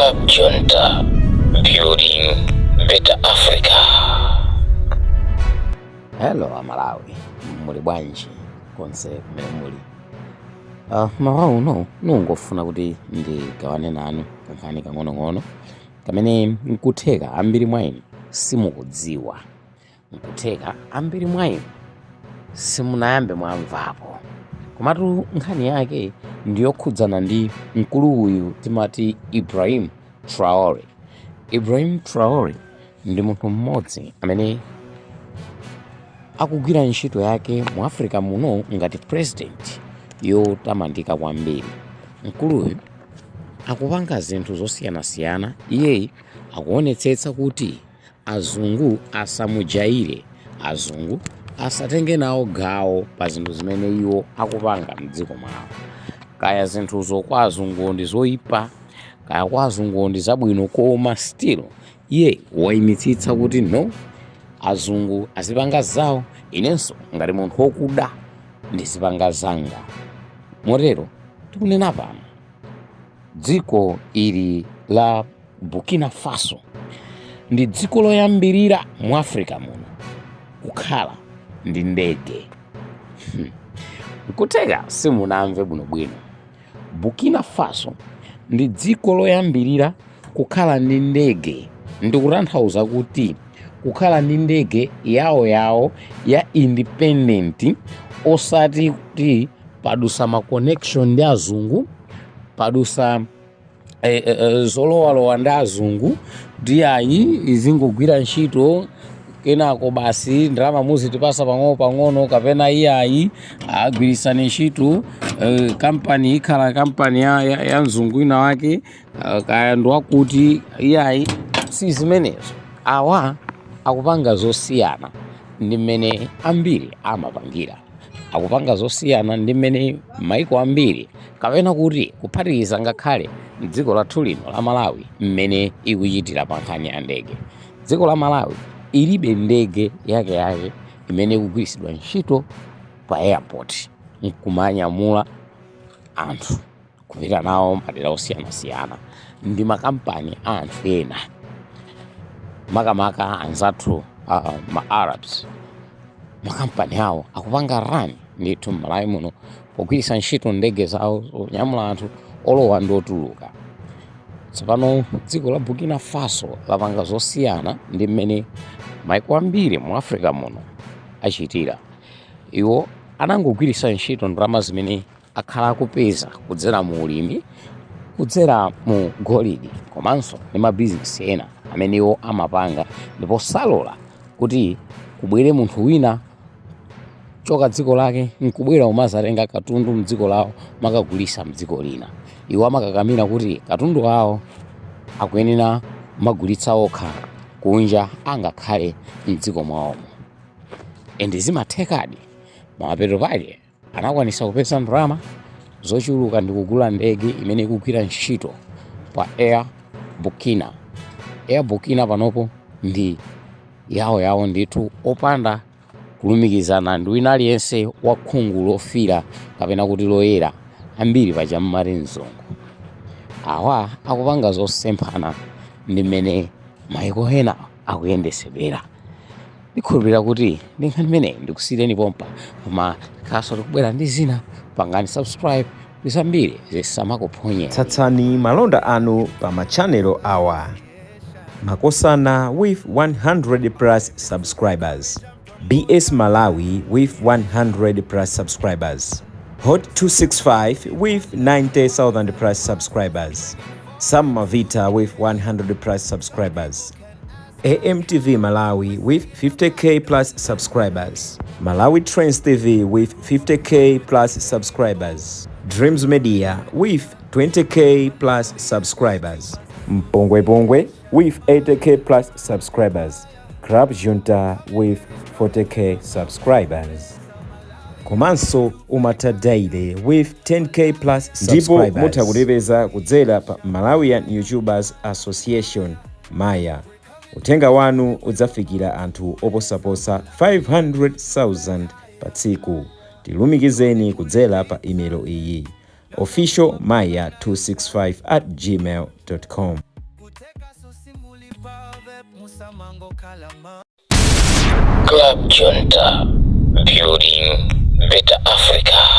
Club Junta, building better Africa. Hello Amalawi, muli bwanji konse kumene muli? Mawa uno nungofuna kuti ndigawane nanu kankhani kang'onong'ono kamene nkutheka ambiri mwa inu simukudziwa, nkutheka ambiri mwa inu simunayambe mwamvapo, komatu nkhani yake ndiyokhudzana ndi mkulu uyu timati Ibrahim Traore. Ibrahim Traore ndi munthu mmodzi amene akugwira ntchito yake mu Africa muno ngati president yotamandika kwambiri. Mkuluyu akupanga zinthu zosiyanasiyana. Iyeyi akuonetsetsa kuti azungu asamujaire, azungu asatenge nawo gawo pa zinthu zimene iwo akupanga mdziko mwawo. Kaya zinthuzo kwa azunguwo ndi zoyipa, kaya kwa azunguwo ndi zabwino, koma still iye wayimitsitsa kuti no, azungu azipanga zawo, inenso ngati munthu wokuda ndizipanga zanga. Motero tikunena pano, dziko ili la Burkina Faso ndi dziko loyambirira mu Africa muno kukhala ndi ndege. Nkutheka simunamve bwinobwino. Burkina Faso ndi dziko loyambirira kukhala ndi ndege, ndikutanthauza kuti kukhala ndi ndege yawoyawo ya independent, osati kuti padusa ma connection ndi azungu, padusa zolowalowa ndi azungu, kuti ayi, izingogwira ntchito, kenako basi ndalama muzitipasa pang'ono pang'ono, kapena iyayi, agwirisani ntchito, kampani ikhala kampani ya mzungu wina wake, kaya ndiwakuti. Iyayi, si zimenezo. Awa akupanga zosiyana ndi mmene ambiri amapangira, akupanga zosiyana ndi mmene maiko ambiri, kapena kuti kuphatikiza ngakhale dziko lathu lino la Malawi, mmene ikuchitira pa nkhani ya ndege. Dziko la Malawi ilibe ndege yakeyake imene ikugwiritsidwa ntchito pa airport nkumanyamula anthu kupita nawo madera osiyanasiyana. Ndi makampani a anthu ena, makamaka anzathu ma Arabs. Makampani awo akupanga run ndithu m'Malawi muno pogwiritsa ntchito ndege zawo zonyamula anthu olowa ndi otuluka. Tsopano dziko la Burkina Faso lapanga zosiyana ndi mmene maiko ambiri mu Africa muno achitira. Iwo anangogwiritsa ntchito ndalama zimene akhala akupeza kudzera mu ulimi, kudzera mu golidi, komanso ndi mabizinesi ena amene iwo amapanga, ndipo salola kuti kubwere munthu wina choka dziko lake nkubwera umazatenga katundu mdziko lawo makagulisa mdziko lina. Iwo amakakamira kuti katundu wawo akuyenera kumagulitsa okha kunja, angakhale mdziko mwawomo, and zimathekadi. Pamapeto pake anakwanisa kupeza ndalama zochuluka ndi kugula ndege imene ikugwira ntchito pa Air Burkina. Air Burkina panopo ndi yawo yawo ndithu, opanda kulumikizana ndi wina aliyense wa khungu lofira kapena kuti loyera, ambiri paja mmati mzungu. Awa akupanga zosemphana ndi mmene maiko ena akuyendesedwera. Ndikhulupirira kuti ndi nkhani imeneyi ndikusiyireni pompa, koma khaso tikubwera ndi zina. Pangani subscribe ndi zambiri zisamakuphonyeni. Tsatsani malonda anu pa ma channel awa: Makosana with 100 plus subscribers, BS Malawi with 100 plus subscribers, Hot 265 with 90,000 plus subscribers, Sam Mavita with 100 plus subscribers, AMTV Malawi with 50K plus subscribers, Malawi Trends TV with 50K plus subscribers, Dreams Media with 20K plus subscribers, Mpongwe Pongwe with 80K plus subscribers, Club Junta with 40K subscribers. Komanso Umata Daily with 10K plus. Ndipo mutha kutipeza kudzera pa Malawian YouTubers Association, Maya. Uthenga wanu udzafikira anthu oposaposa 500,000 pa tsiku. Tilumikizeni kudzera pa imelo iyi: officialmaya265@gmail.com. step musamangokhala ma. Club Junta, building better Africa.